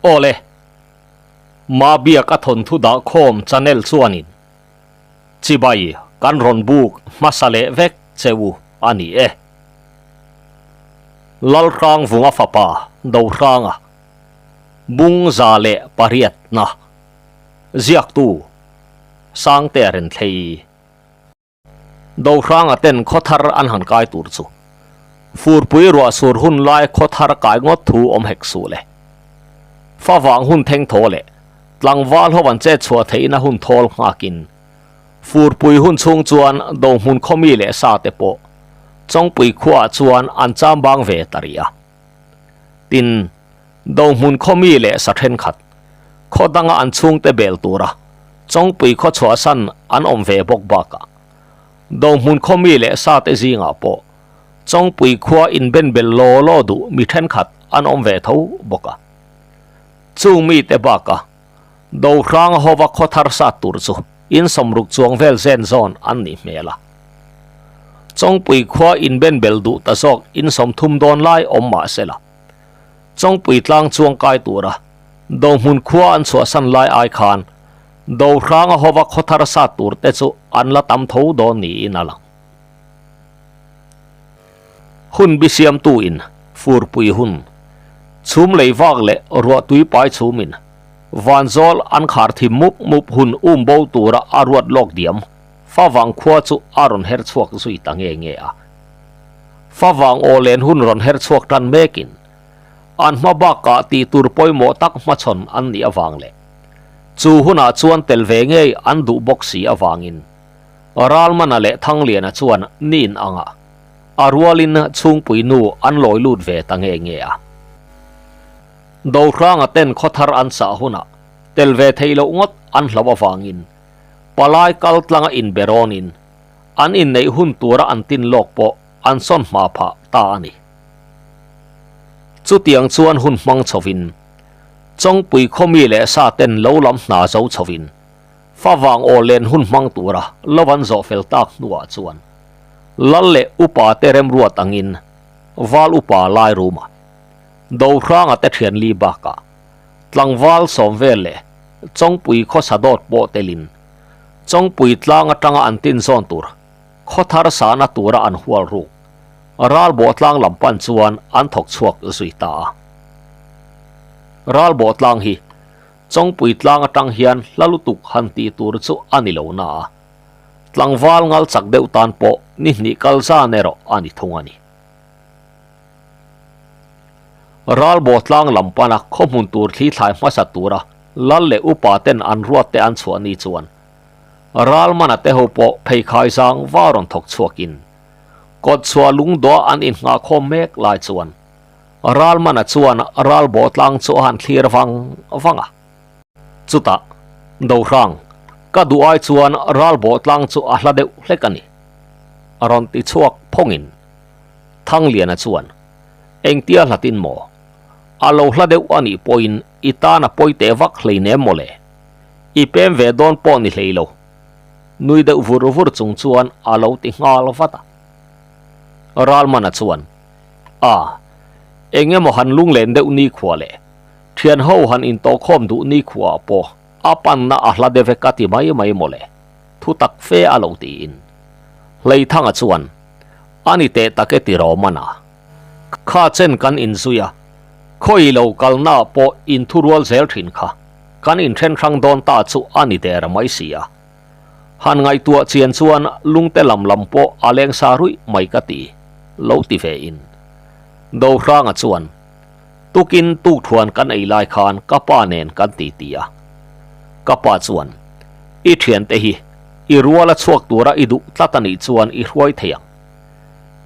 Awle, Mabiak a thawnthu dah khawm channel chuanin chibai kan rawn buk hmasa leh vek che u a ni e. Lalhrangvunga fapa Dohranga bung 108 na ziaktu Sangtea Renthlei. Dohranga ten khaw thar an han kai tur chu furpui ruah sur hun lai khaw thar kai ngawt thu awm hek suh le. Favang hun theng thaw leh tlangval ho an chet chhuah theihna hun thawl nghakin furpui hun chhung chuan Dohmun khaw mi leh sa te pawh Chawngpui khuaah chuan an cham bang ve ta rih a. Tin, Dohmun khaw mi leh sa thenkhat, khaw danga an chhungte bel tura Chawngpui khaw chhuahsan an awm ve bawk bakah, Dohmun khaw mi leh sate zingah pawh Chawngpui khua inben bel law law duh mi thenkhat an awm ve tho bawk a. Chung mite bakah Dohranga hova khaw thar sat tur chu in sawmruk chuang vel zen zawn an nih hmel a. Chawngpui khua inben bel duh ta zawk in 30 dawn lai awm mah se la, Chawngpui tlang chuang kai tura Dohmun khua an chhuahsan lai ai khan Dohranga hova khaw thar sat tur te chu an la tam tho dawn niin a lang. Hun bi siamtu in furpui hun, chhum lei vak leh ruahtui pai chhumin vanzawl an khar thim mup mup hun um bo tura a ruat lawk diam favang khua chu a rawn her chhuak zui ta nge nge a. Favang aw len hun rawn her chhuak tan mekin an hma bakah tih tur pawimawh tak hmachhawn an nih avang leh chu hunah chuan tel ve ngei an duh bawk si avangin Ralmana leh Thangliana chuan nin anga a rualin chhungpui nu an lawi lut ve ta nge nge a. Dohranga ten khaw thar an sah hunah tel ve theih loh ngawt an hlauh avangin palai kal tlanga inbe rawnin an inneih hun tura an tin lawk pawh an sawn hma phah ta a ni. Chutiang chuan hun hmang chhovin Chawngpui khaw mi leh sa ten lo lam hna zo chhovin Favang aw len hun hmang tura lo an zawh fel tak hnuah chuan Lal leh upa te remruat angin Val upa lai ruma Dohranga te thian li bakah tlangval sawm vel leh Chawngpui khawsa dawt pawh telin Chawngpui tlang atanga an tin zawn tur khaw thar sahna tura an hual ruk Ralbawh tlang lam pan chuan an thawk chhuak zui ta a. Ralbawh tlang hi Chawngpui tlang atang hian hla lutuk han tih tur chu a ni lo na a, tlangval ngal chak deuh tan pawh ni hnih kal zan erawh a ni thung a ni. Ralbaw tlang lam pana khaw hmun tur thli thlai hmasa tura lal leh upa ten an ruat te an chhuah ni chuan Ralmana te ho pawh pheikhai zang va rawn thawk chhuakin kawtchhuah lungdawh an innghahkhawm mek lai chuan Ralmana chuan ralbaw tlang chu a han thlir vang vang a. Chutah, Dohrang, ka duh ai chuan ralbaw tlang chu a hla deuh hlek a ni, a rawn ti chhuak phawngin. Thangliana chuan, Engtia hlatin maw? A lo hla deuh a nih pawhin i tan a pawi teh vak hleinem maw le? I pem ve dawn pawh ni hlei lo. Nui deuh vur vur chung chuan a lo ti nghal vat a. Ralmana chuan, A, eng emaw han lunglen deuh nikhua leh thian ho han intawhkhawm duh nikhua ah pawh a panna a hla deuh e ka ti mai mai mawle, thu tak fe a lo tiin. Hleithanga chuan, A ni teh tak e ti rawm a. Kha chen kan inzui a, khawi lo kalna ah pawh inthurual zel thin kha, kan inthen hrang dawn ta chu a ni der mai si a. Han ngaihtuah chian chuan lungte lam lam pawh a leng sa ruih mai ka ti, lo ti ve in. Dohranga chuan, Tukin tukthuan kan ei lai khan ka pa nen kan ti ti a. Ka pa chuan, I thiante hi i rual a chhuak tura i duh tlat a nih chuan i hruai thei ang.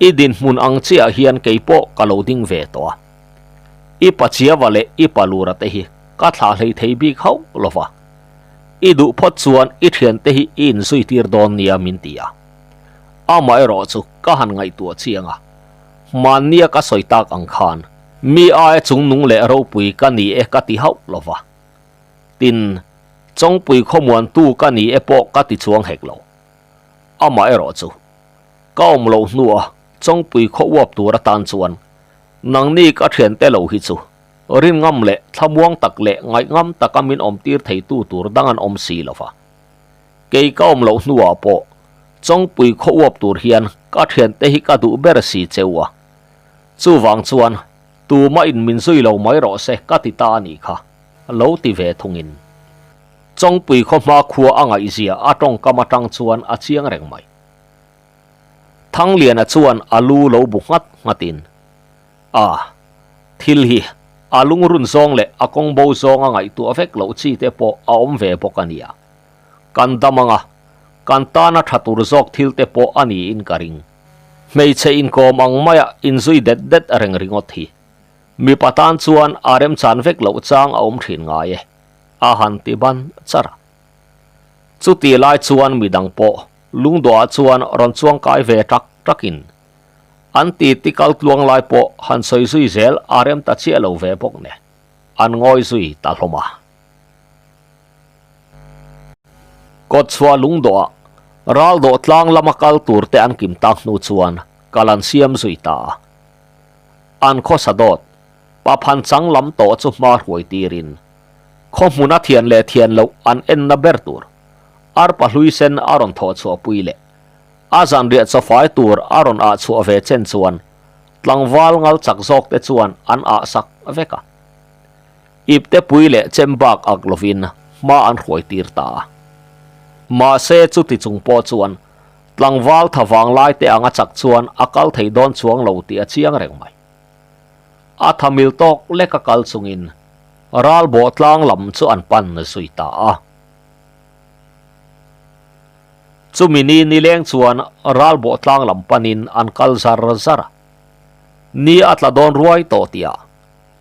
I dinhmun ang chiah hian kei pawh ka lo ding ve tawh a. I pachiava leh i palura te hi ka thlah hlei thei bik hauh lo va. I duh phawt chuan i thiante hi i inzui tir dawn nia min ti a. Amaherawh chu ka han ngaihtuah chiang a, hmannia ka sawi tak ang khan mi aia chungnung leh ropui ka ni e ka ti hauh lo va. Tin, Chawngpui khawmuantu ka ni e pawh ka ti chuang hek lo. Amaherawh chu ka awm loh hnua Chawngpui khaw uap tur atan chuan nangni ka thiante lo hi chu. Rin ngam leh thlamuang tak leh ngaihngam taka min awmtir theitu tur dang an awm si lo va. Kei ka awm loh hnuah pawh Chawngpui khaw uap tur hian ka thiante hi ka duh ber si cheu a. Chuvang chuan tumah in min zui lo mai rawh se ka ti ta a nih kha, lo ti ve thungin. Chawngpui khaw hma khua a ngaihzia a tawngkam atang chuan a chiang reng mai. Thangliana chuan a lu lo bu nghat nghatin, A, thil hi a lungrun zawng leh a kawng bo zawng a ngaihtuah vek loh chi te pawh a awm ve bawk a nia. Kan dam anga, kan tana tha tur zawk thil te pawh a niin ka ring. Hmeichhe inkawm ang maia inzui det det reng ringawt hi mipa tan chuan a remchan vek loh chang a awm thin ngai e, a han ti ban char a. Chuti lai chuan midang pawh lungdawhah chuan rawn chuang kai ve tak takin an ti ti kal tluang lai pawh han sawi zui zel a rem ta chiah lo ve bawk nen an ngawi zui ta hlawm a. Kawtchhuah lungdawhah ral dawh tlang lama kal tur te an kim tak hnu chuan kal an siam zui ta a. An khawsa dawt, pa phan chang lam tawh chu hma hruai tirin khaw hmuna thian leh thian loh an enna ber tur arpa hlui sen a rawn thawh chhuah pui leh a zanriah chawfai tur a rawn ah chhuah ve chen chuan tlangval ngal chak zawk te chuan an ah sak vek a. Ipte pui leh chem bak ak lovin hma an hruai tir ta a. Mahse chuti chung pawh chuan tlangval tha vang lai te anga chak chuan a kal thei dawn chuang lo tih a chiang reng mai. A tha mil tawk lek a kal chungin ral bawh tlang lam chu an pan zui ta a. Chumi ni nileng chuan ral bawh tlang lam panin an kal zar zar a. Ni a tla dawn ruai tawh tihah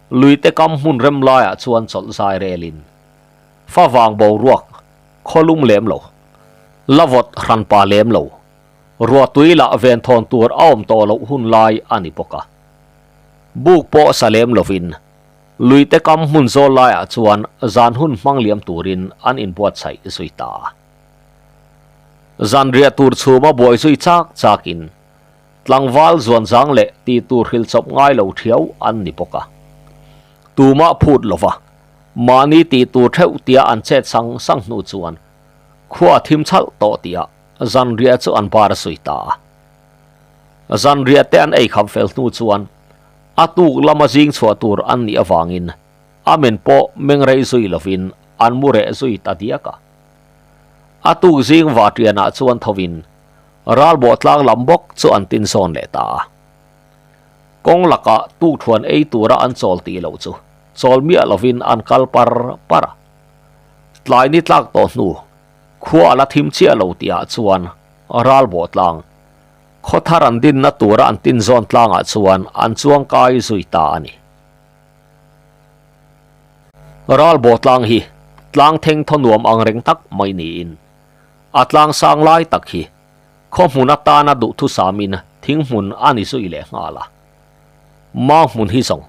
Luite kam hmun rem laiah chuan chawlh zai relin favang boruak khawlum lem lo, la vawt hranpa lem lo, ruahtui lah venthawn tur a awm tawh loh hun lai a ni bawk a. Buk pawh sa lem lovin luite kam hmun zawl laiah chuan zan hun hmang liam turin an inbuatsaih zui ta a. Zanriah tur chhuma buai zui chak chakin Tlangval zuanzang leh ti tur hrilh chawp ngai lo thiau an ni bawk a. Tumah phut lova, mahni tih tur theuh tia an chet sang sang hnu chuan khua a thim chhalh tawh tihah zanriah chu an bar a sawi ta a. Zanriah te an ei kham fel hnu chuan a tuk lama zing chhuah tur an nih avangin a men pawh mengrei zui lovin an mu reh zui ta diak a. A tuk zing vahṭianah chuan thovin Ralbawh tlang lam bawk chu an tin sawn leh ta a. Kawng lakah tukthuan ei tura an chawl tih loh chu chawl miah lovin an kal par par a. Tlai ni tlak tawh hnu, khua a la thim chiah lo tihah chuan Ralbawh tlang, khaw thar an dinna tura an tin zawn tlangah chuan an chuang kai zui ta a ni. Ralbawh tlang hi tlang theng thaw nuam ang reng tak mai niin A tlang sang lai tak hi khaw hmun atana duhthusamin thing hmun a ni zui leh nghal a. Mau hmun hi zawng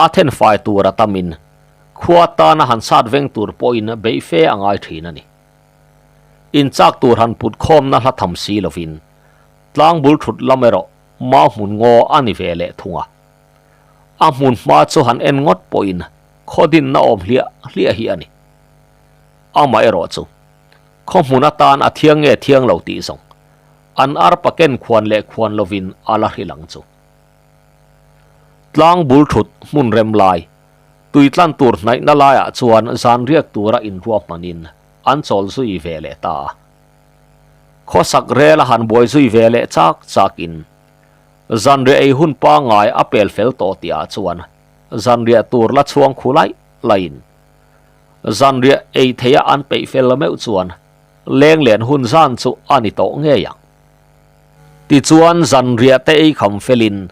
a then fai tur a tamin khua atana han sat veng tur pawhin beih fe a ngai thin a ni. Inchak tur han put khawmna hla tham si lovin tlang bul thut lam erawh mau hmun ngaw a ni ve leh thung a. A hmun hma chu han en ngawt pawhin khaw dinna awm hliah hliah hi a ni. Amaherawh chu khaw hmun atan a thiang nge thiang lo tih zawng an arpa ken khuan leh khuan lovin a la hrilh ang chu. Tlang bul thut hmun rem lai, tui tlan tur hnaihna laiah chuan zan riak tura inruah hmanin an chawl zui ve leh ta a. Khawsak rel a han buai zui ve leh chak chakin zanriah ei hun pangngai a pel fel tawh tihah chuan zanriah tur la chhuang khu laih laihin Zanriah ei theia an peih fel meuh chuan leng len hun zan chu a ni tawh ngei ang. Tichuan zanriah te ei kham felin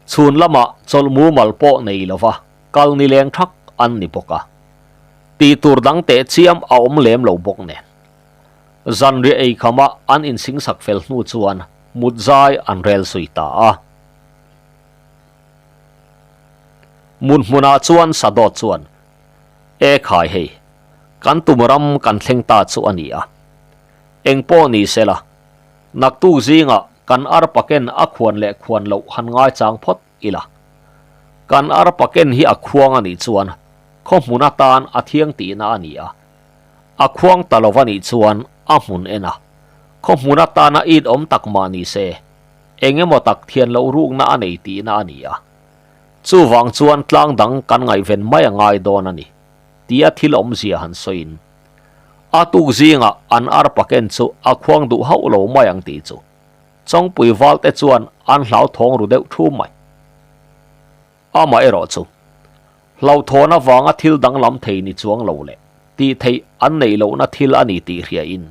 chhun lamah chawlh mumal pawh nei lova kal ni leng thak an ni bawk a. Tih tur dang teh chiam a awm lem lo bawk nen. Zanriah ei khama an insingsak fel hnu chuan mut zai an rel zui ta a. Mut hmunah chuan Sadawt chuan, E khai hei, kan tum ram kan thleng ta chu a ni a. Eng pawh ni se la, naktuk zingah kan arpa ken a khuan leh khuan loh han ngaichang phawt ila. Kan arpa ken hi a khuang a nih chuan khaw hmun atan a thiang tihna a ni a, a khuang ta lo a nih chuan a hmun en a, khaw hmun atana it awm tak mah ni se, eng emaw tak thian loh rukna a nei tihna a ni a. Chuvang chuan tlang dang kan ngaihven mai a ngai dawn a ni, tia thil awmzia han sawiin. A tuk zingah an arpa ken chu a khuang duh hauh lo mai ang tih chu Chawngpui valte chuan an hlauthawng ru deuh thu mai. Amaherawh chu, hlauhthawn avanga thil danglam thei ni chuang lo leh tih theih an neih lohna thil a ni tih hriain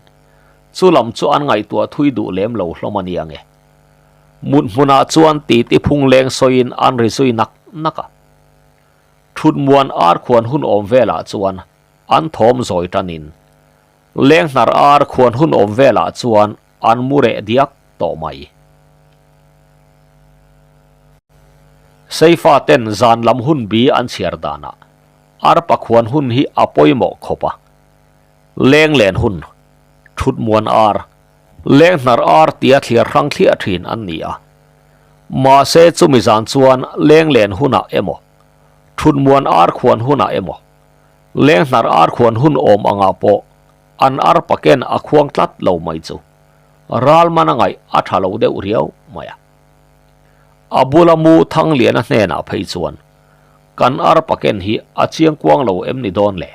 chu lam chu an ngaihtuah thui duh lem lo hlawm a nia nge. Mut hmunah chuan titi phung leng sawiin an ri zui nak nak a. Thutmuan ar khuan hun awm velah chuan an thawm zawi tanin Lenghnar ar khuan hun awm velah chuan an mu reh diak tawh mai. Seifa ten zan lam hun bi an chhiar danah arpa khuan hun hi a pawimawh khawp a. Leng len hun, thutmuan ar, lenghnar ar tia thliar hrang thliah thin an ni a. Mahse chumi zan chuan leng len hunah emaw, thutmuan ar khuan hunah emaw, Lenghnar ar khuan hun awm angah pawh an ar paken a khuang tlat lo mai chu ral man a ngaih a tha lo deuh riau mai a. A bula mu Thangliana hnenah phei chuan kan ar paken hi a chiang kuang lo em ni dawn le?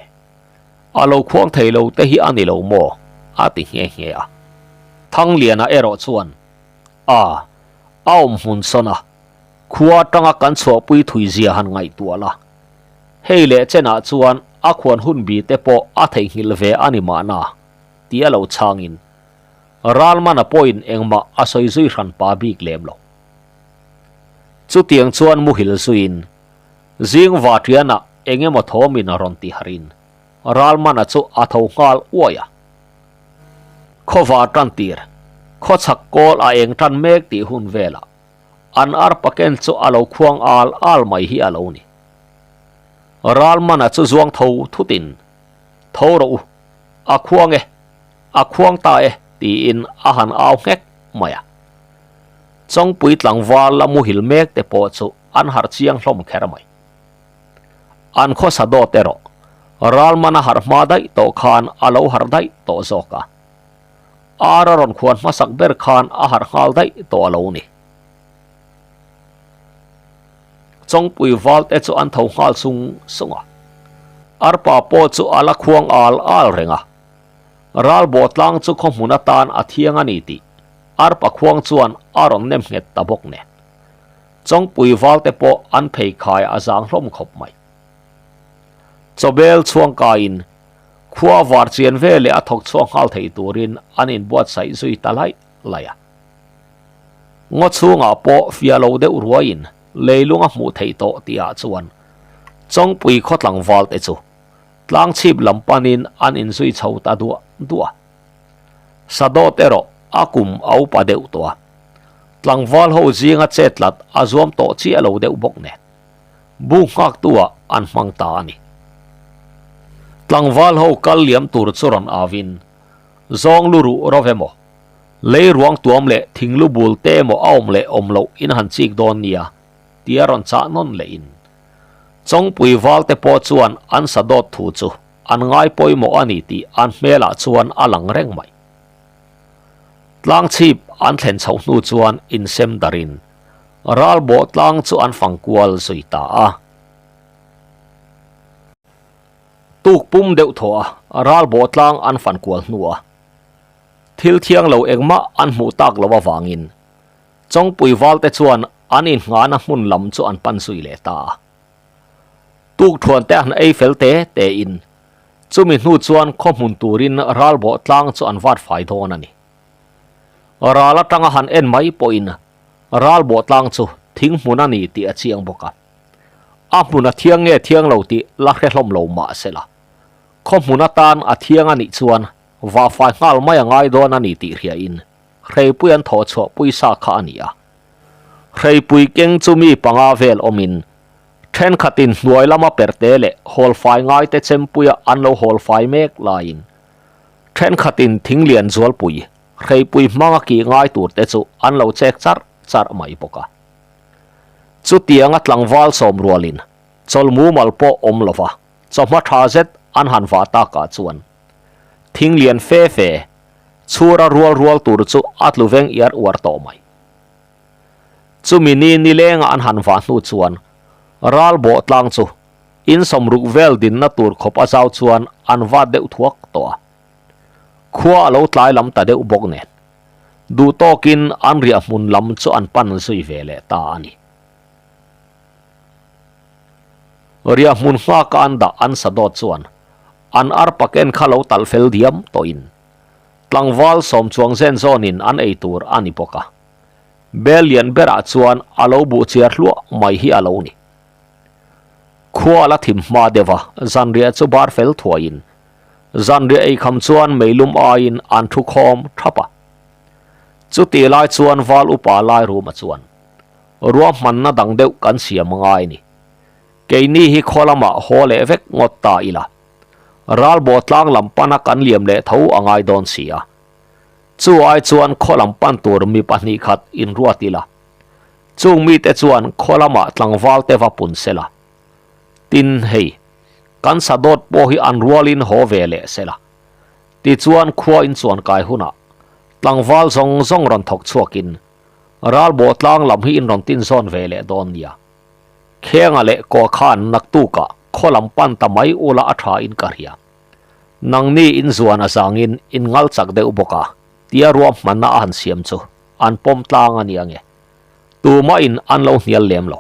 A lo khuang thei lo te hi a ni lo maw? a ti nghe nghe a. Thangliana erawh chuan a a awm hmun sawn a, khua atanga kan chhuahpui thui zia han ngaihtuah la. Hei leh chenah chuan a khuan hun bi te pawh a theihnghilh ve a ni mahna, ti a lo chhangin Ralmana pawhin engmah a sawi zui hran pa bik lem lo. Chutiang chuan muhil zuiin zing vaṭianah eng emaw thawmin a rawn ti harin Ralmana chu a tho nghal uai a. Khawvar tan tir, khawchhak kawl a eng tan mek tih hun velah An arpa ken chu a lo khuang al al mai hi a lo ni. Ralmana chu zuang tho thutin, Tho rawh u, a khuang e, a khuang ta e, tiin a han au nghek mai a. Chawngpui tlangval la muhil mek te pawh chu an harh chiang hlawm kher mai. An khawsa dawt erawh Ralmana harh hma daih tawh khan a lo harh daih tawh zawk a. Ar a rawn khuan hmasak ber khan a harh nghal daih tawh a lo ni. Chawngpui valte chu an tho nghal sung sung a. Arpa pawh chu a la khuang al al reng a. Ralbawh tlang chu khaw hmun atan a thiang a ni tih arpa khuang chuan a rawn nem nghet ta bawk nen. Chawngpui valte pawh an pheikhai a zang hlawm khawp mai. Chawbel chhuangkaiin Khua var chian ve leh a thawk chhuak nghal thei turin an inbuatsaih zui ta laih laih a. Ngaw chhungah pawh fia lo deuh ruaiin leilung a hmuh theih tawh tihah chuan Chawngpui khaw tlangval te chu tlangchhip lam panin an inzui chho ta duah duah a. Sadawt erawh a kum a upa deuh tawh a, tlangval ho zinga chetlat a zuam tawh chiah lo deuh bawk nen. Bu nghaktu-ah an hmang ta a ni. Tlangval ho kal liam tur chu rawn avin, Zawng lu ruh ro emaw, lei ruang tuam leh thing lu bul te emaw a awm leh awm loh in han chik dawn nia, tia rawn chah nawn leh in. Chawngpui val te pawh chuan an sa dawt thu chu an ngai pawimawh a ni tih an hmelah chuan a lang reng mai. Tlangchhip an thlen chhoh hnu chuan insem darin Ralbawh tlang chu an fang kual zui ta a. Tuk pum deuh thaw a ralbawh tlang an fan kual hnu a, thil thiang lo engmah an hmuh tak lo avangin Chawngpui valte chuan an inngahna hmun lam chu an pan zui leh ta a. Tuk thuan te an ei fel te te in chumi hnu chuan khaw hmun turin ralbawh tlang chu an vat fai dawn a ni. Ral atanga han en mai pawhin Ralbawh tlang chu thing hmun a ni tih a chiang bawk a. A hmun a thiang nge thiang lo tih la hre hlawm lo mah se la, khaw hmun atan a thiang a nih chuan vahfai nghal mai a ngai dawn a ni tih hriain hreipui an thawh chhuah puisa kha a ni a. Hreipui keng chu mi panga vel awmin thenkhatin hnuai lama perte leh hawlfai ngaite chempuia an lo hawlfai mek laiin thenkhatin thinglian zualpui Hreipui hmanga kih ngai tur te chu an lo chek charh charh mai bawk a. Chutianga tlangval sawm rualin chawlh mumal pawh awm lova chawhma tha zet an han vah takah chuan thing lian fe fe chhura rual rual tur chu a tlu veng iar uar tawh mai. Chumi ni nilenga an han vah hnu chuan ral bawh tlang chu in sawmruk vel dinna tur khawp a zau chuan an vat deuh thuak tawh a. Khua a lo tlai lam ta deuh bawk nen duh tawkin an riah hmun lam chu an pan zui ve leh ta a ni. Riah hmun nghaka an dah an sa dawt chuan an arpa ken kha lo talh fel diam tawhin tlangval sawm chuang zen zawnin an ei tur a ni bawk a. Bel lian berah chuan a lo buh chiar hluah mai hi a lo ni. Khua a la thim hma deuh a, zanriah chu bar fel thuaiin zanriah ei kham chuan meilum aiin an thu khawm thap a. Chutih lai chuan val upa lai ruma chuan ruahmanna dang deuh kan siam angai ni. Keini hi khaw lamah haw leh vek ngawt ta ila. Ralbaw tlang lam pana kan liam leh tho a ngai dawn si a. Chu ai chuan khaw lam pan tur mi pahnih khat inruat ila. Chung mite chuan khaw lamah tlangval te va pun sela. Tin, hei, kan sa dawt pawh hi an rualin haw ve leh sela. Tichuan khua inchuan kai hunah tlangval zawng zawng rawn thawk chhuakin ralbaw tlang lam hi in rawn tin zawn ve leh dawn nia. Khenga leh kaw khan naktukah khaw lam pan ta mai ula a tha in ka hria. Nangni in zuan a zangin in ngal chak deuh bawk a, tia ruahmanna a han siam chu an pawm tlang a nia nge. Tumah in an lo hnial lem lo.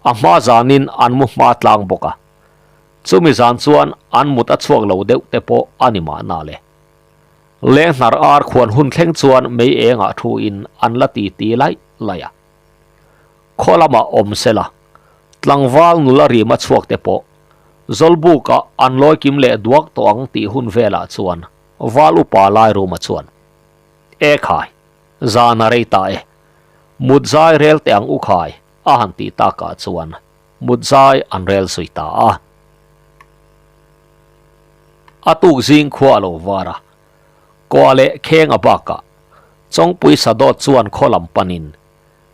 A hma zanin an mu hma tlang bawk a, chumi zan chuan an mut a chhuak lo deuh te pawh a ni mahna le. Leng hnar ar khuan hun thleng chuan mei engah thu in an la ti ti laih laih a. Khaw lamah awm sela, tlangval nula rima chhuak te pawh Zawlbukah an lawi kim leh duak tawh ang tih hun velah chuan Val upa Lairuma chuan, E khai, zan a rei ta e. Mut zai rel teh ang u khai, a han tih takah chuan mut zai an rel zui ta a. A tuk zing khua a lo var a, kua leh kheng a bakah Chawngpui Sadawt chuan khaw lam panin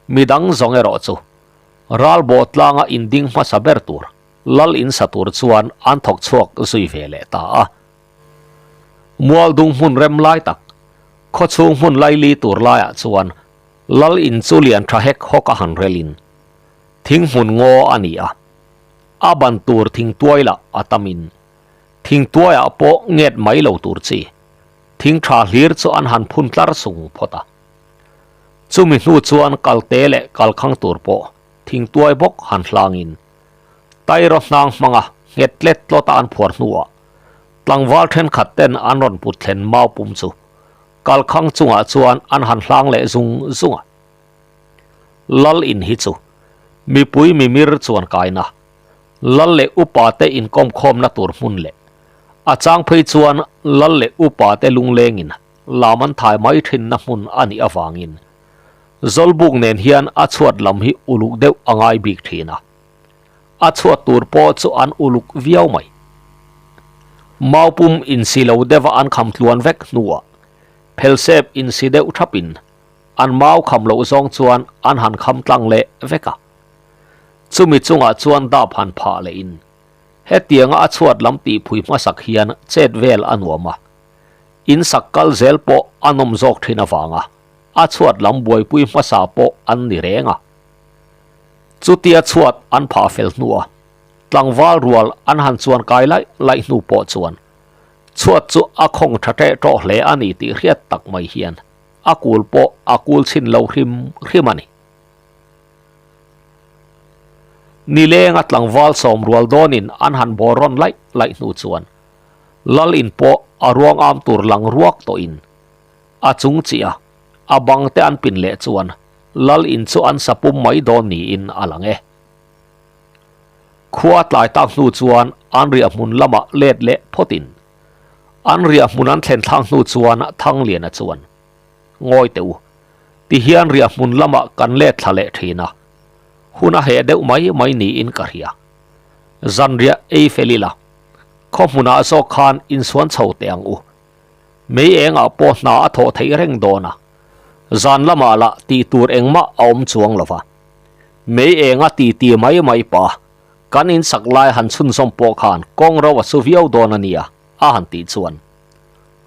midang zawng erawh chu Ralbaw tlanga inding hmasa ber tur lal in sa tur chuan an thawk chhuak zui ve leh ta a. Mualdung hmun rem lai tak, khawchhung hmun laili tur laiah chuan lal in chu lian tha hek hawk a han relin thing hmun ngaw a ni a. A ban tur thing tuai lah a tamin thing tuaiah pawh nget mai lo tur chi thing tha hlir chu an han phun tlar sung phawt a. Chumi hnu chuan kalte leh kalkhang tur pawh thing tuai bawk han hlangin Tairaw hnang hmanga nghet tlet tlawta an phuar hnuah tlangval thenkhat ten an rawn put thlen mau pum chu kalkhang chungah chuan an han hlang leh zung zung a. Lal in hi chu mipui mimir chuan kaina lal leh upa te inkawmkhawmna tur hmun leh a chang phei chuan lal leh upa te lunglengin lam an thai mai thinna hmun a nih avangin Zawlbuk nen hian a chhuat lam hi uluk deuh a ngai bik thin a, a chhuat tur pawh chu an uluk viau mai. Maupum insi lo deuha an kham tluan vek hnuah phelsep insi deuh thapin an mau kham loh zawng chuan an han kham tlang leh vek a. Chumi chungah chuan dap han phah lehin hetianga a chhuat lam tihphui hmasak hian chet vel a nuam a, insak kal zel pawh a nawm zawk thin avanga a chhuat lam buaipui hmasa pawh an ni reng a. Chutia chhuat an phah fel hnua tlangval rual an han chuan kai laih laih hnu pawh chuan chhuat chu a khawng tha teh tawh hle a ni tih hriat tak mai hian a kul pawh a kul chhin lo hrim hrim a ni. Nilenga tlangval sawm rual dawnin an han bawr rawn laih laih hnu chuan lal in pawh a ruang am tur lang ruak tawhin A chung chiah a, a bang te an pin leh chuan lal in chu an sa pum mai dawn niin a lang e. Khua tlai tak hnu chuan an riah hmun lamah let leh phawtin an riah hmun an thlen thlak hnu chuan Thangliana chuan, Ngawi teh u, tihian riah hmun lamah kan let thla leh thin a, hun a heh deuh mai mai niin ka hria. Zanriah ei fel ila, khaw hmunah zawk khan insuan chho teh ang u. Mei engah pawh hna a thawh theih reng dawn a, zan lamah lah tih tur engmah a awm chuang lo va. Mei enga ti ti mai mai pa, kan in sak lai han chhunzawm pawh khan kawng ro a su viau dawn a nia, a han tih chuan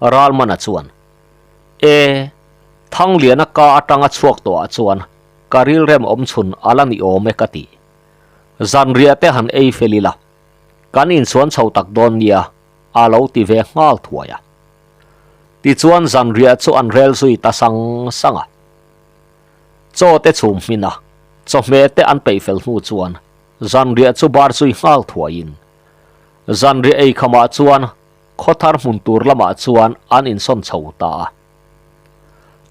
Ralmana chuan, E, Thangliana ka atanga chhuak tawhah chuan ka rilrem awm chhun a la ni awm e ka ti. Zanriah te han ei fel ila, kan insuan chho tak dawn nia, a lo ti ve nghal thuai a. Tichuan zanriah chu an rel zui ta sang sang a. Chaw te chhum hmin a, chawhmeh te an peih fel hnu chuan zanriah chu bar zui nghal thuaiin zanriah ei khamah chuan khawthar hmun tur lamah chuan an insawn chho ta a.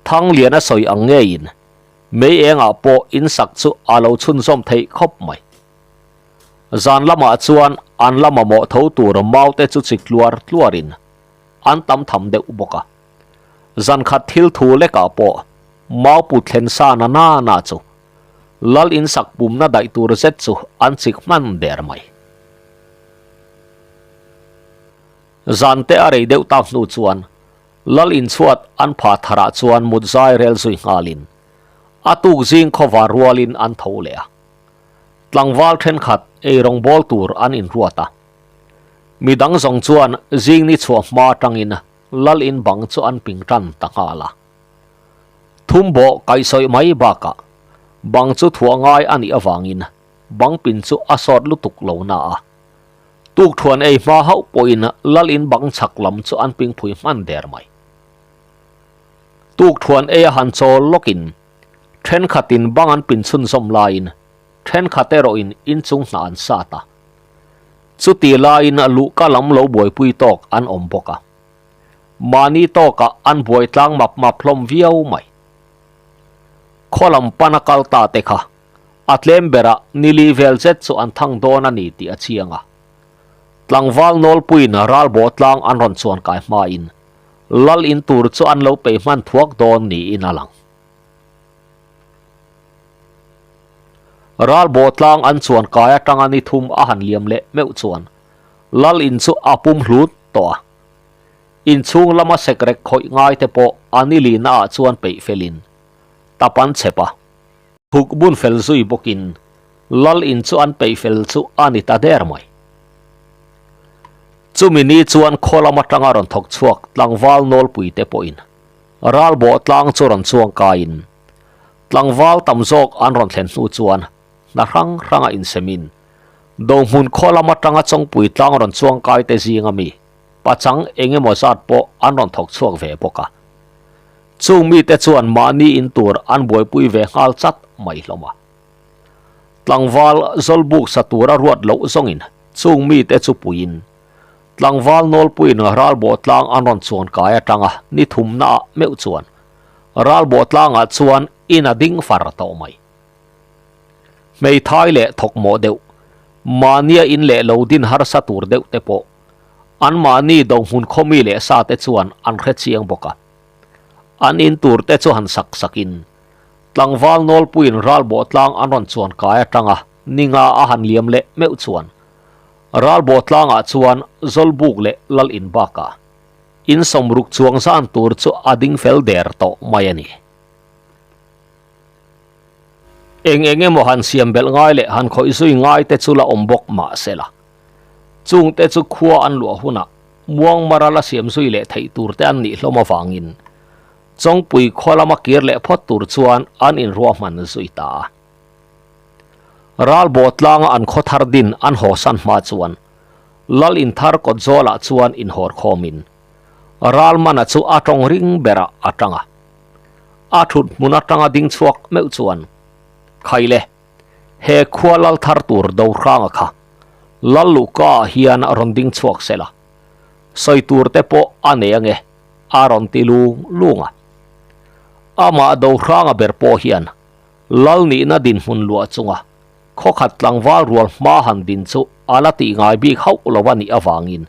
Thangliana sawi ang ngeiin mei engah pawh insak chu a lo chhunzawm theih khawp mai. Zan lamah chuan an la mamawh tho tur mau te chu chi tluar tluarin an tam tham deuh bawk a. Zan khat thil thu lekah pawh mau put thlen sa na na na chu lal insak pumna daih tur zet chu an chik hman der mai. Zan te a rei deuh tak hnu chuan lal inchhuat an pha tharah chuan mut zai rel zui nghalin a tuk zing khawvar rualin an tho leh a. Tlangval thenkhat eirawng bawl tur an inruat a. Midang zawng chuan zing ni chhuah hma atangin lal in bang chu an ping tan ta nghal a. Thum bawh kaihsawih mai bakah bang chu thuah ngai a nih avangin bang pin chu a sawt lutuk lo na a. Tukthuan ei hma hauh pawhin lal in bang chhak lam chu an ping phui hman der mai. Tukthuan ei a han chawl lawkin Thenkhatin bang an pin chhunzawm laiin thenkhat erawhin inchung hna an sat a. Chuti laiin luhka lam lo buaipui tawk an awm bawk a. Mahni tawkah an buai tlang map map hlawm viau mai. Khaw lam pana kal ta te kha a tlem berah nili vel zet chu an thang dawn a ni tih a chiang a. Tlangval nawlpuiin ralbaw tlang an rawn chuan kai hmain lal in tur chu an lo peih hman thuak dawn niin a lang. Ralbaw tlang an chuan kai atanga ni thum a han liam leh meuh chuan lal in chu a pum hlut tawh a. Inchhung lama sekrek khawih ngai te pawh a ni lina ah chuan peih felin tap an chep a. Thuk bun fel zui bawkin lal in chu an peih fel chu a ni ta der mai. Chumi ni chuan khaw lam atanga rawn thawk chhuak tlangval nawlpui te pawhin Ralbawh tlang chu rawn chuang kaiin tlangval tam zawk an rawn thlen hnu chuan hna hrang hranga insemin Dohmun khaw lam atanga Chawngpui tlang rawn chuang kai te zinga mi pachang eng emaw zat pawh an rawn thawk chhuak ve bawk a. Chung mite chuan mahni in tur an buaipui ve nghal chat mai hlawm a. Tlangval zawlbuk sa tura ruat loh zawngin chung mite chu puiin Tlangval nawlpuiin ralbawh tlang an rawn chuan kai atanga ni thumnaah meuh chuan ralbawh tlangah chuan in a ding far tawh mai. Hmeithai leh thawkmawh deuh, mahnia in leh lo din harsa tur deuh te pawh anmahni dohmun khawmi leh sa te chuan an hre chiang bawk a. An in tur te chu han sak sakin tlangval nawlpuiin ralbawh tlang an rawn chuan kai atanga ninga a han liam leh meuh chuan Ralbaw tlangah chuan Zawlbuk leh Lal in bakah in sawmruk chuang zan tur chu a ding fel der tawh mai a ni. Eng eng emaw han siam belh ngai leh han khawih zui ngai te chu la awm bawk mah se la, chung te chu khua an luah hunah muangmara la siam zui leh theih tur te an nih hlawm avangin Chawngpui khua lama kir leh phawt tur chuan an inruahman zui ta a. Ralbaw tlanga an khaw thar din an haw san hma chuan Lal in thar kawt zawlah chuan inhawr khawmin Ralmana chu a tawng ring berah a tang a. A thut hmun atanga ding chhuak meuh chuan, Khaile, he khua lal thar tur Dohranga kha Lal luhka ah hian rawn ding chhuak se la, sawi tur te pawh a nei ange a rawn ti lung lung a. Amah Dohranga ber pawh hian Lal nihna dinhmun luah chunga khawkhat tlangval rual hma han din chu a la tih ngai bik hauh lo a nih avangin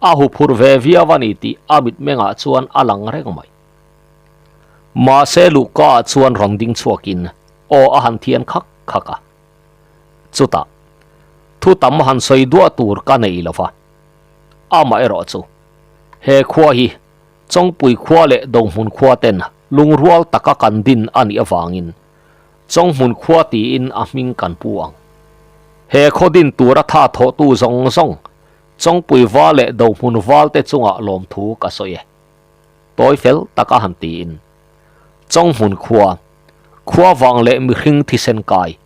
a huphurh ve viau a ni tih a mitmengah chuan a lang reng mai. Mahse luhka ah chuan rawn ding chhuakin aw a han thian khak khak a. Chutah, thu tam han sawi duah tur ka nei lo va. Amaherawh chu, he khua hi Chawngpui khua leh Dohmun khua ten lungrual taka kan din a nih avangin. Chawnghmun khua tiin a hming kan pu ang. He khaw din tura tha thawhtu zawng zawng Chawngpui val leh Dohmun val te chungah lawmthu ka sawi e. Tawi fel taka han tiin. Chawnghmun khua, khua vang leh mihring thisen kai,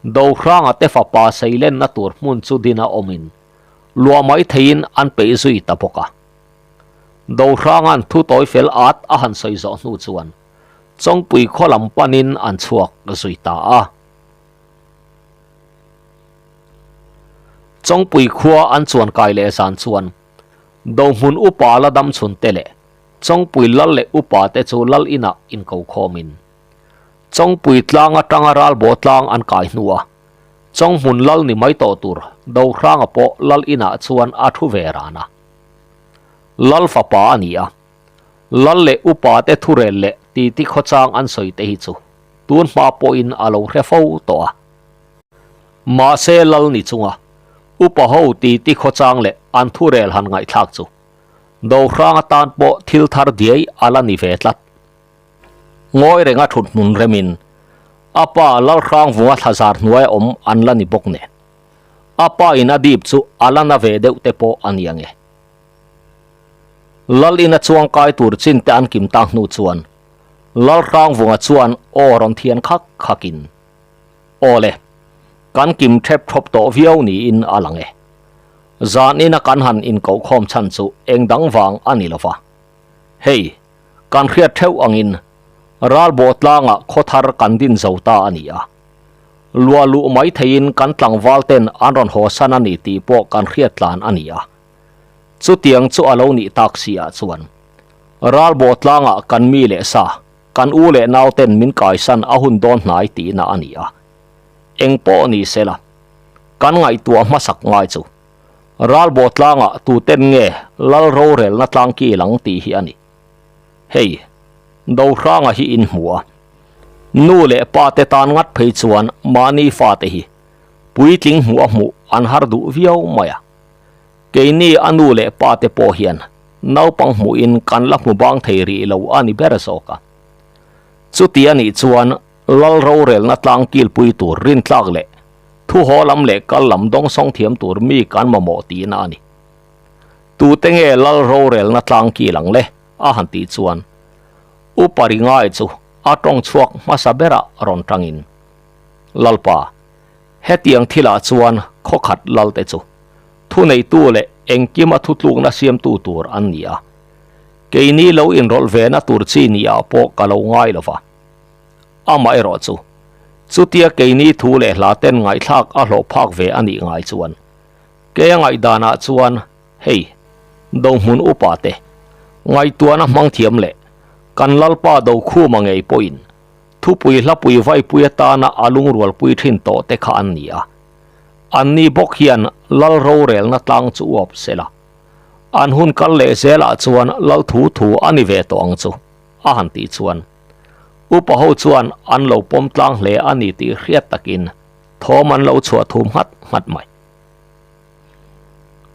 Dohranga te fapa seilenna tur hmun chu dina awmin luah mai theiin an peih zui ta bawk a. Dohranga'n thu tawi fel at a han sawi zawh hnu chuan Chawngpui khaw lam panin an chhuak zui ta a. Chawngpui khua an chuan kai leh zan chuan Dohmun upa la dam chhun te leh Chawngpui lal leh upa te chu lal inah inko khawmin Chawngpui tlang atanga ralbaw tlang an kai hnu a, Chawnghmun lal ni mai tawh tur Dohranga pawh lal inah chuan a thu ve ran a. Lal fapa a ni a, lal leh upa te thurel leh titi khawchang an sawi te hi chu tun hma pawhin a lo hre fo tawh a. Mahse lal ni chunga upa ho titi khawchang leh an thurel han ngaihthlak chu Dohranga tan pawh thil thar diai a la ni ve tlat. Ngawi renga thut hmun remin a pa Lalhrangvunga thlazar hnuaia awm an la ni bawk nen. A pa in a dip chu a la na ve deuh te pawh a ni ange. Lal ina chuangkai tur chin te an kim tak hnu chuan Lalhrangvunga chuan aw rawn thian khak khakin, Aw le, kan kim thep thawp tawh viau niin a lang e. Zan ina kan han inkohkhawm chhan chu eng dang vang a ni lova. Hei, kan hriat theuh angin ralbaw tlangah khaw thar kan din zo ta a ni a. Luah luh mai theiin kan tlangval ten an rawn haw san a ni tih pawh kan hriat tlan a ni a. Chutiang chu a lo nih tak si ah chuan ralbaw tlangah kan mi leh sa, kan u leh nau ten min kaisan a hun dawn hnai tihna a ni a. Eng pawh ni sela, kan ngaihtuah hmasak ngai chu Ralbaw tlangah tuten nge lal rorelna tlang kil ang tih hi a ni. Hei, Dohranga hi in hmu a. Nu leh pa te tan ngat phei chuan mahni fate hi puitling hmuh a hmuh an har duh viau mai a. Keini a nu leh pa te pawh hian naupang hmuhin kan la hmu bang thei rih lo a ni ber zawk a. Chuti a nih chuan lal rorelna tlang kilpui tur rintlak leh Thu haw lam leh kal lam dawngsawng thiam tur mi kan mamawh tihna a ni. Tute nge lal rorelna tlang kil ang le? a han tih chuan Upa Ringai chu a tawng chhuak hmasa berah rawn tangin, Lalpa, hetiang thilah chuan khawkhat lalte chu thuneitu leh engkima thutlukna siamtu tur an ni a, keini lo inrawlh vena tur chi niah pawh ka lo ngai lo va. Amaherawh chu, chutia keini thu leh hla ten ngaihthlak a hlawh phak ve a nih ngai chuan, kei a ngaihdanah chuan hei, Dohmun upa te, ngaihtuahna hmang thiam leh kan Lalpa Dokhuma ngei pawhin thupui hlapui vaipui atana a lungrualpui thin tawh te kha an ni a. Anni bawk hian Lal rorelna tlang chu uap sela, an hun kal leh zelah chuan Lal thu thu a ni ve tawh ang chu, a han tih chuan. Upa ho chuan an lo pawm tlang hle a ni tih hriat takin thawm an lo chhuah thum nghat nghat mai.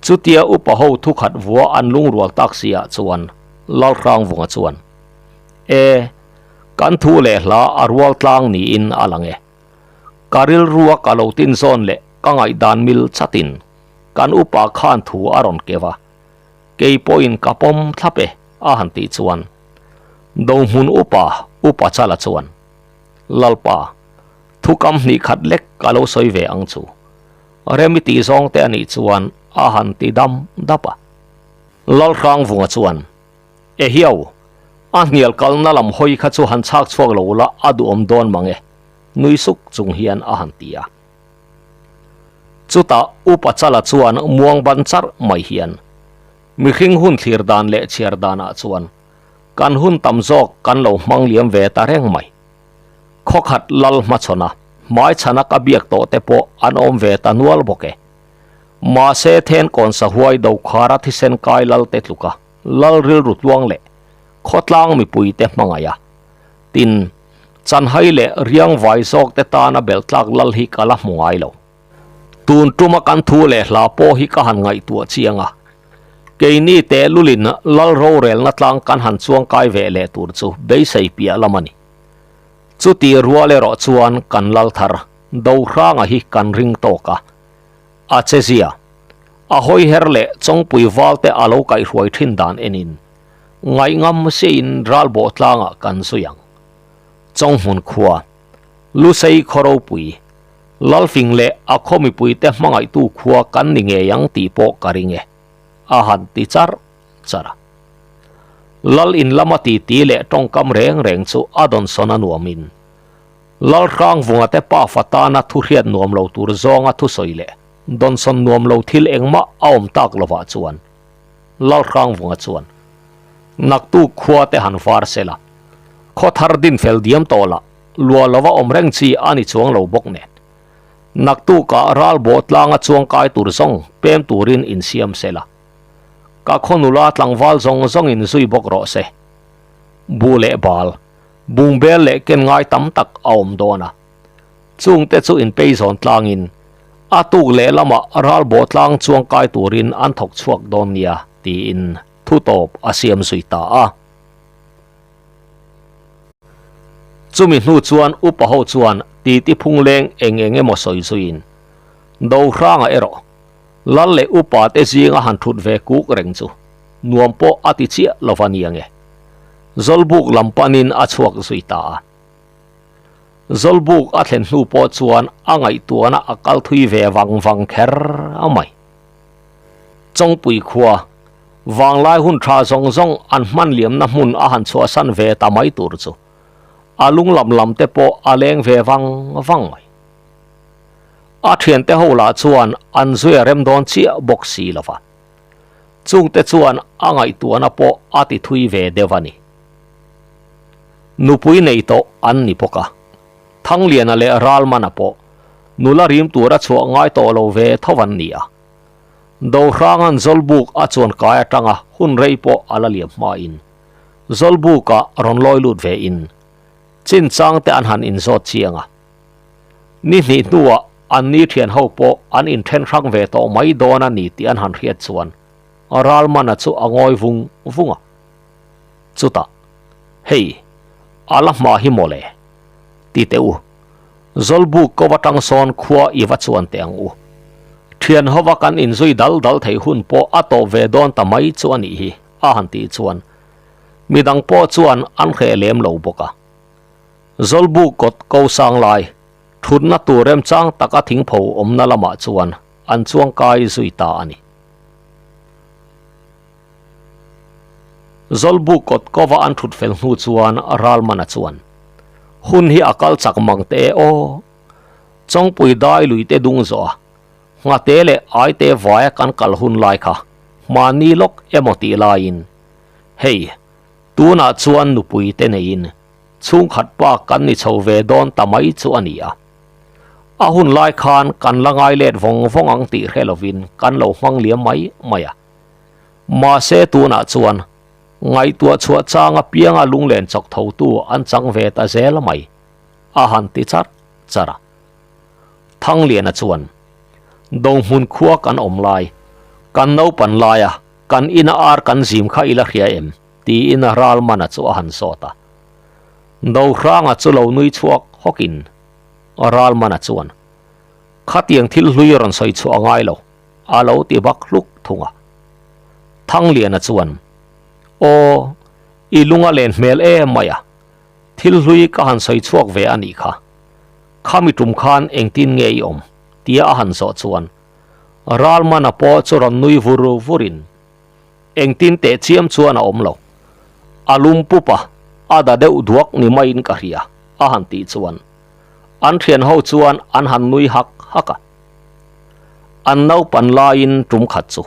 Chutia upa ho thukhat vua an lungrual tak si ah chuan Lalhrangvunga chuan, E, kan thu leh hla a rual tlang niin a lang e. Ka rilrua ka lo tin zawn leh ka ngaihdan mil chatin kan upa khan thu a rawn keu a, kei pawhin ka pawm thlap e a han tih chuan Dohmun upa Upa Chala chuan, Lalpa, thukam hnih khat lek ka lo sawi ve ang chu. Remi tih zawng te a nih chuan a han ti dam dap a. Lalhrangvunga chuan, Ehiau, a hnial kalna lam hawi kha chu han chhak chhuak lo la a duhawm dawn mang e, nui suk chung hian a han ti a. Chutah Upa Chala chuan muang ban charh mai hian, Mihring hun thlir dan leh chhiar danah chuan kan hun tam zawk kan lo hmang liam ve ta reng mai. Khawkhat lal hmachhawna hmaichhana ka biak tawh te pawh an awm ve ta nual bawk e. Mahse Thenkawn sahuai dokhara thisen kai lal te tluka lal rilru tluang leh khawtlang mipui te hmangaih a. Tin, chanhai leh riangvai zawk te tana belhtlak lal hi ka la hmu ngai lo. Tun tuma kan thu leh hla pawh hi ka han ngaihtuah chiang a, keini tehlulin lal rorelna tlang kan han chuangkai ve leh tur chu beisei piah lam a ni. Chuti rual erawh chuan kan lal thar Dohranga hi kan ring tawk a, a che zia, a hawi her leh Chawngpui valte a lo kaihhruai thin dan enin ngaihngam siain ralbawh tlangah kan zui ang. Chawnghmun khua, Lusei khaw ropui, Lalfing leh a khaw mipuite hmangaihtu khua kan ni ngei ang tih pawh ka ring e, a han ti char char a. Lal in lama titi leh tawngkam reng reng chu a dawnsawn a nuamin, Lal Hrangvunga te pafa tana thu hriat nuam lo tur zawnga thusawi leh dawnsawn nuam lo thil engmah a awm tak lovah chuan Lal Hrangvunga chuan Naktuk khua te han var se la, khaw thar din fel diam tawh lah luah lova awm reng chi a ni chuang lo bawk nen. Naktukah ralbawh tlanga chuangkai tur zawng pem turin insiam se la. Ka khaw nula tlangval zawng zawngin zui bawk rawh se. Bu leh bal, bungbel leh ken ngai tam tak a awm dawn a. Chungte chu inpeizawn tlangin a tuk leh lamah ralbawh tlang chuangkai turin an thawk chhuak dawn nia tiin thu tawp a siam zui ta a. Chumi hnu chuan upa ho chuan titi phung leng eng eng emaw sawi zuiin Dohranga erawh Lal leh upa te zinga han thut ve kuk reng chu nuam pawh a ti chiah lo va nia nge. Zawlbuk lam panin a chhuak zui ta a. Zawlbuk a thlen hnu pawh chuan a ngaihtuahna a kal thui ve vang vang kher a mai. Chawngpui khua, vanglai hun tha zawng zawng an hman liamna hmun a han chhuahsan ve ta mai tur chu a lung lam lam te pawh a leng ve vang vang mai. A thiante ho lah chuan an zui a rem dawn chiah bawk si lo va. Chungte chuan a ngaihtuahna pawh a ti thui ve deuh a ni. Nupui nei tawh an ni bawk a, Thangliana leh Ralmana pawh nula rim tura chhuah ngai tawh lo ve tho an ni a. Dohranga'n Zawlbuk a chuan kai atanga hun rei pawh a la liam hmain Zawlbukah rawn lawi lut ve in chinchang te an han inzawt chiang a. Ni hnih hnuah an ni thian ho pawh an inthen hrang ve tawh mai dawn a ni tih an han hriat chuan Ralmana chu a ngawi vung vung a. Chutah, Hei, a la hma hi mawle, ti teh u. Zawlbuk ko atang sawn khua i va chuan teh ang u. Thian hova kan inzui dal dal theih hun pawh a tawp ve dawn ta mai chu a nih hi, a han tih chuan midang pawh chuan an hreh lem lo bawk a. Zawlbuk kawt ko sang lai, thutna tur remchang taka thingpho awmna lamah chuan an chuangkai zui ta a ni. Zawlbuk kawt kova an thut fel hnu chuan Ralmana chuan, Hun hi a kal chak mang teh e aw. Chawngpui dai lui te dung zawh a, nghate leh aite vaia kan kal hun lai kha hmani lawk emaw tih laiin, hei, tunah chuan nupui te neiin Chhungkhat pa kan ni chho ve dawn ta mai chu a ni a. A hun lai khan kan la ngai let vawng vawng ang tih hre lovin kan lo hmang liam mai mai a. Mahse tunah chuan ngaihtuah chhuah chang apianga lunglen chawk thotu an chang ve ta zel mai, a han ti char char a. Thangliana chuan, Dohmun khua kan awm lai, kan naupan laia kan ina ar kan zim kha i la hria em? Tiin Ralmana chu a han zawt a. Dohranga chu lo nui chhuak hawkin Ralmana chuan, Khatiang thil hlui rawn sawi chhuah a ngai lo, a lo ti bak hluk thung a. Thangliana chuan, Aw, i lung a len hmel em mai a, thil hlui ka han sawi chhuak ve a nih kha. Khami tum khan engtin nge i awm? tia a han zawh chuan Ralmana pawh chu rawn nui vur vurin, Engtin teh chiam chuan a awm lo. A lum pup a, a da deuh duak ni maiin ka hria, a han tih chuan an thian ho chuan an han nui hak hak a. An naupan laiin tum khat chu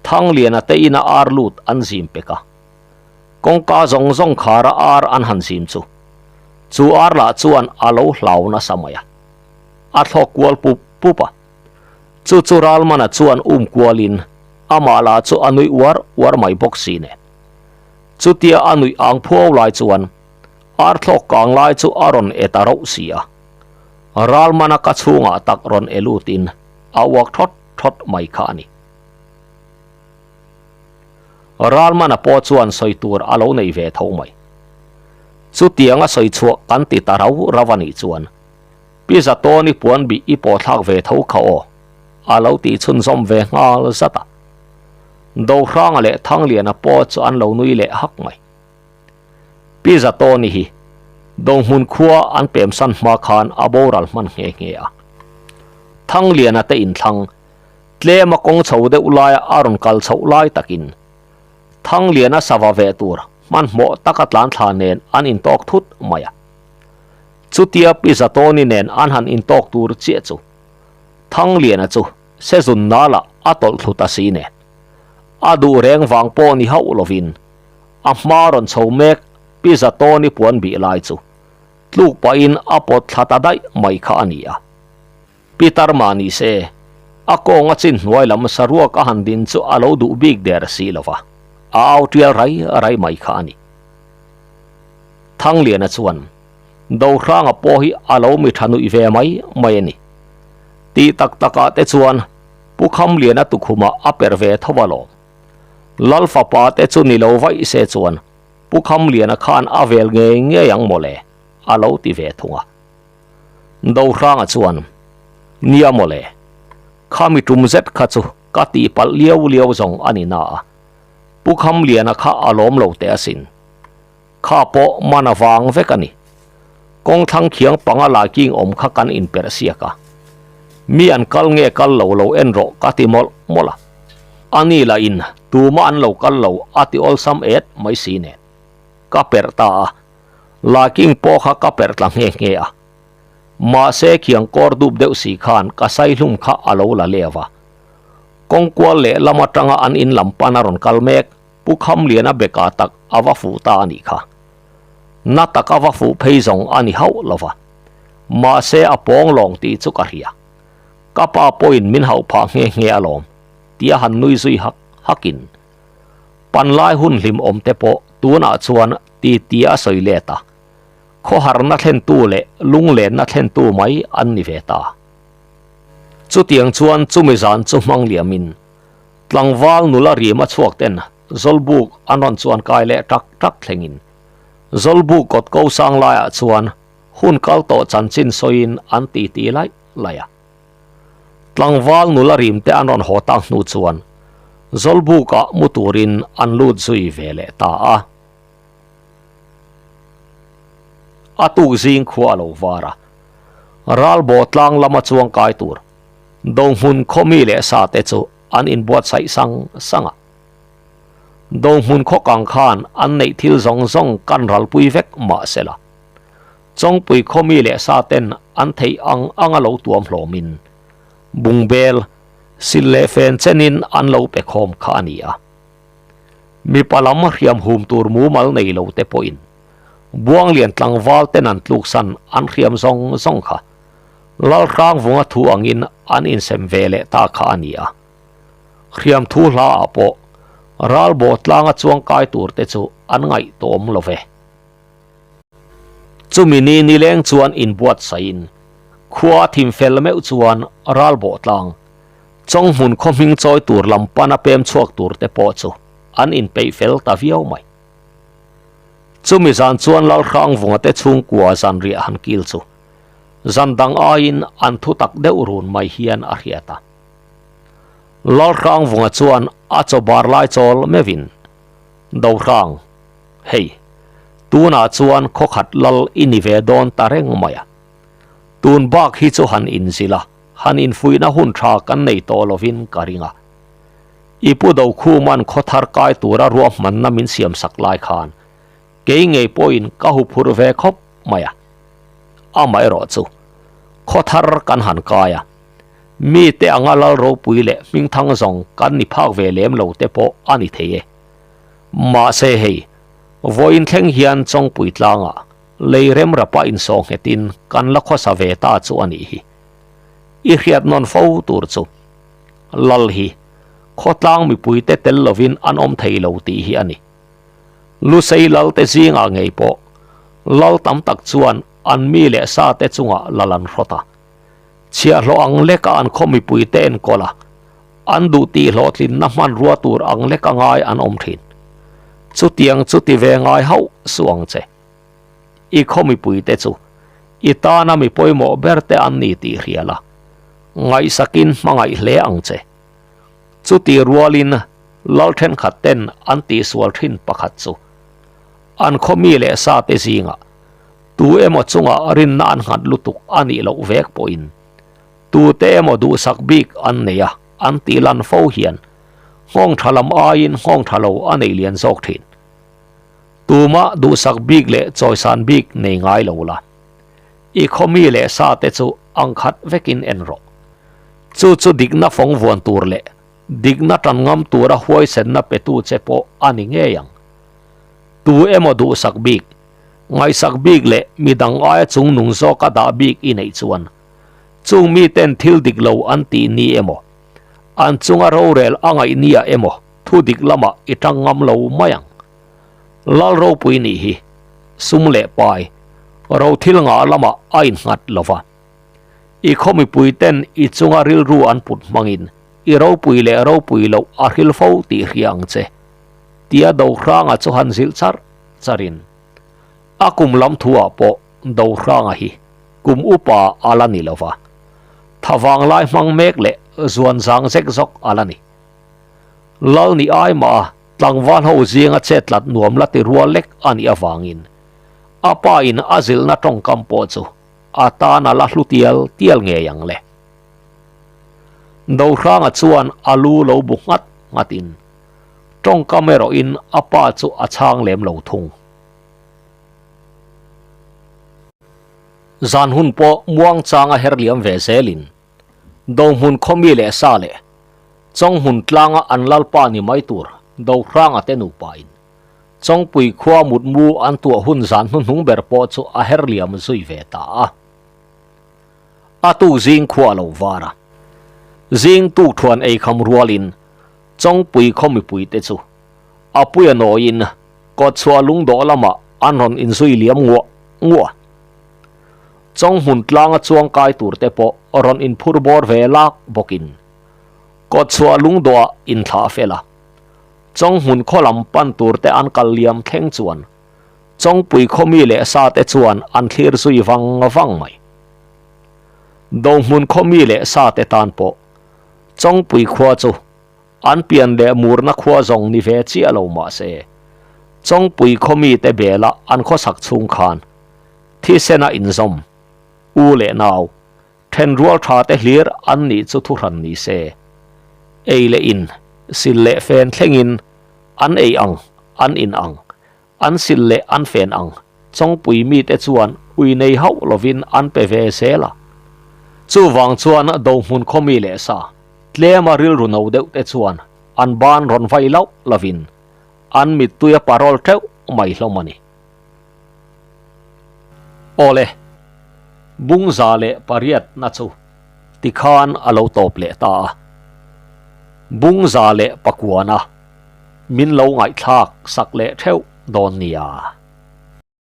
Thangliana te ina ar lut an zim pek a. Kawngka zawng zawng khara ar an han zim chu, chu ar lah chuan a lo hlau nasa mai a, a thlawk kual pup pup a. Chu chu Ralmana chuan um kualin amah lah chu a nuih uar uar mai bawk si nen. Chutia a nuih ang phuau lai chuan arthlawk kang lai chu a rawn e ta rauh si a. Ralmana ka chhungah tak rawn e lutin a uak thawt thawt mai kha a ni. Ralmana pawh chuan sawi tur a lo nei ve tho mai. Chutianga sawi chhuah kan ti ta rau rau a nih chuan Pi Zatawni puan bih i pawh thlak ve tho kha aw, a lo tih chhunzawm ve nghal zat a. Dohranga leh Thangliana pawh chu an lo nui leh hak mai. Pi Zatawni hi Dohmun khua an pemsan hma khan a boral hman nghe nghe a. Thangliana te inthlang tlema kawng chho deuh laia a rawn kal chhoh lai takin Thangliana sava ve tur hmanhmawh taka tlan thla nen an intawk thut mai a. Chutia Pi Zatawni nen an han intawk tur chiah chu Thangliana chu sezun nalah a tawlh thlu ta si nen a duh reng vang pawh ni hauh lovin a hma rawn chho mek Pi Zatawni puan bih lai chu tluk pahin a pawt thla ta daih mai kha a ni a. Pitar mah ni se, a kawnga chin hnuai lam saruak a han din chu a lo duh bik der si lo va, a au tial rai rai mai kha a ni. Thangliana chuan, Dohranga pawh hi a lo mi tha nuih ve mai mai a ni. Tih tak takah te chuan Pu Khamliana tukhumah a per ve tho alawm. Lal fapa te chu ni lo vaih se chuan Pu Khamliana khan a vel ngei ngei ang mawle, a lo ti ve thung a. Dohranga chuan, Nia mawle, khami tum zet kha chu ka tihpalh liau liau zawng a ni na a, Pu Khamliana kha a lawm lo teh asin. Kha pawh man a vang vek a ni. Kawngthlang khiang panga laiking awm kha kan inperh siak a. Mi an kal nge kal lo lo en rawh ka ti mawlh mawlh a. A ni lah in tumah an lo kal lo a ti awlsam et mai si nen. Ka perh ta a. Laiking pawh kha ka perh tla nghe nghe a. Mahse khiang kawr dup deuh si khan ka saihlum kha a lo la leu a. Kawngkual leh lam atanga an in lam pan a rawn kal mek. Pu Khamliana beka tak a va fuh ta a nih kha. Na tak a va fuh phei zawng a ni hauh lo va. Mahse a pawng lawng tih chu ka hria. Ka pa pawhin min hauh phah nghe nghe alawm, tia han nui zui hak hakin. Panlai hun hlim awm te pawh tunah chuan ti tia a sawi let a. Khawharna thlentu leh lunglenna thlentu mai an ni ve ta. Chutiang chuan chumi zan chu hmang liamin Tlangval nula rim a chhuak ten Zawlbuk an rawn chuan kai leh tak tak thlengin Zawlbuk kawt ko sang laiah chuan hun kal tawh chanchin sawiin an titi laih laih a. Tlangval nula rim te an rawn haw tak hnu chuan Zawlbukah mu turin an lut zui ve leh ta a. A tuk zing khua a lo var a, Ralbaw tlang lama chuang kai tur Dohmun khawmi leh sa te chu an inbuatsaih sang sang a. Dohmun khaw kang khan an neih thil zawng zawng kan ralpui vek mah se la. Chawngpui khawmi leh sa ten an theih ang ang a lo tuam hlawmin bungbel, sil leh fen chenin an lo pe khawm kha a ni a. Mipa lam hriam hum tur mumal nei lo te pawhin Buanglian tlangval ten an tluksan an hriam zawng zawng kha. Lalhrangvunga thu angin an insem ve leh ta kha a ni a. Hriam thu hla ah pawh ralbaw tlanga chuang kai tur te chu an ngaihtawm lo ve. Chumi ni nileng chuan inbuatsaih-in khua thim fel meuh chuan ralbaw tlang Chawnghmun khaw hming chawi tur lam pana pem chhuak tur te pawh chu an inpeih fel ta viau mai. Chumi zan chuan Lalhrangvunga te chhungkua zanriah han kil chu Zan dang aiin an thu tak deuh run mai hian a hriat a. Lalhrangvunga chuan a chaw bar lai chawl meuhin, Dohrang, hei, tunah chuan khawkhat lal i ni ve dawn ta reng mai a. Tun bak hi chu han inzilh a, han infuihna hun tha kan nei tawh lovin ka ring a. I pu Dokhuman khawthar kai tura ruahmanna min siamsak lai khan kei ngei pawhin ka huphurh ve khawp mai a. Amaherawh chu khaw thar kan han kai a, mite anga lal ropui leh hmingthang zawng kan ni phak ve lem lo te pawh a ni thei e. Mahse hei, vawiin thleng hian Chawngpui tlangah lei remrapa insawh nghetin kan la khawsa ve ta chu a nih hi. I hriat nawn fo tur chu lal hi khawtlang mipuite tel lovin an awm thei lo tih hi a ni. Lusei lalte zingah ngei pawh lal tam tak chuan an mi leh sa te chungah lal an hrawt a. Chhiahhlawh ang leka an khaw mipuite enkawl a, an duh tih hlawhtlinna hmanrua tur ang leka ngai an awm thin. Chutiang chu ti ve ngai hauh suh ang che. I khaw mipuite chu i tana mi pawimawh ber te an ni tih hria la, ngaihsakin hmangaih hle ang che. Chuti rualin lal thenkhat ten an tihsual thin pakhat chu an khaw mi leh sa te zingah tu emaw chungah rinna an nghat lutuk a nih loh vek pawhin tute emaw duhsak bik an nei a an tih lan fo hian nghawng tha lam aiin nghawng tha lo a nei lian zawk thin. Tumah duhsak bik leh chawisan bik nei ngai lo la. I khaw mi leh sa te chu ang khat vekin en rawh. Chu chu dikna fawng vuan tur leh dikna tan ngam tura huaisenna petu che pawh a ni ngei ang. Tu emaw duhsak bik, ngaihsak bik leh midang aia chungnung zawka dah bik i neih chuan chung miten thil dik lo an tih ni emaw, an chunga rorel a ngaih nia emaw thu dik lamah i tang ngam lo mai ang. Lal ropui nih hi sum leh pai ro thil ngah lamah a innghat lo va. I khaw mipui ten i chunga rilru an put hmangin i ropui leh ropui loh a hril fo tih hria ang che, tia Dohranga chu han zilh char charin a kum lam thuah pawh Dohranga hi kum upa a la ni lo va, thavang lai hmang mek leh zuan zang zek zawk a la ni. Lal ni ai mah a tlangval ho zinga chet tlat nuam la ti rual lek a nih avangin a pa in a zilhna tawngkam pawh chu a tan a la hlu tial tial ngei ang le. Dohranga chuan a lu lo bu nghat nghat in tawngkam erawh in a pa chu a chhang lem lo thung. Zan hun pawh muangchang a her liam ve zel in Dohmun khawmi leh sa leh Chawnghmun tlanga an lalpa ni mai tur Dohranga te nupa in Chawngpui khua mutmu an tuah hun zan hnuhnung ber pawh chu a her liam zui ve ta a. A tuk zing khua a lo var a. Zing tuk thuan ei kham rualin Chawngpui khaw mipui te chu a puia nawiin kawtchhuah lungdawh lamah an rawn inzui liam nguah nguah. Chawnghmun tlanga chuang kai tur te pawh rawn inphur bawr ve lak bawkin kawtchhuah lungdawhah inthlah fel a. Chawnghmun khaw lam pan tur te an kal liam thleng chuan Chawngpui khaw mi leh sa te chuan an thlir zui vang vang mai. Dohmun khaw mi leh sa te tan pawh Chawngpui khua chu An pian leh murna khua zawng ni ve chiah lo mah se, Chawngpui khaw mite bela an khawsak chhung khan thisena inzawm, u leh nau, thenrual tha te hlir an nih chu thuhran ni se. Ei leh in, sil leh fen thlengin an ei ang, an in ang, an sil leh an fen ang, Chawngpui mite chuan ui nei hauh lovin an pe ve zel a. Chuvang chuan Dohmun khaw mi leh sa, tlema rilru no deuh te chuan an ban rawn vai lauh lovin an mittui a parawl teuh mai hlawm a ni. Awle, Bungza leh pariatna chu tikhan a lo tawp leh ta a. Bungza leh pakuana min lo ngaihthlak sak leh theuh dawn nia.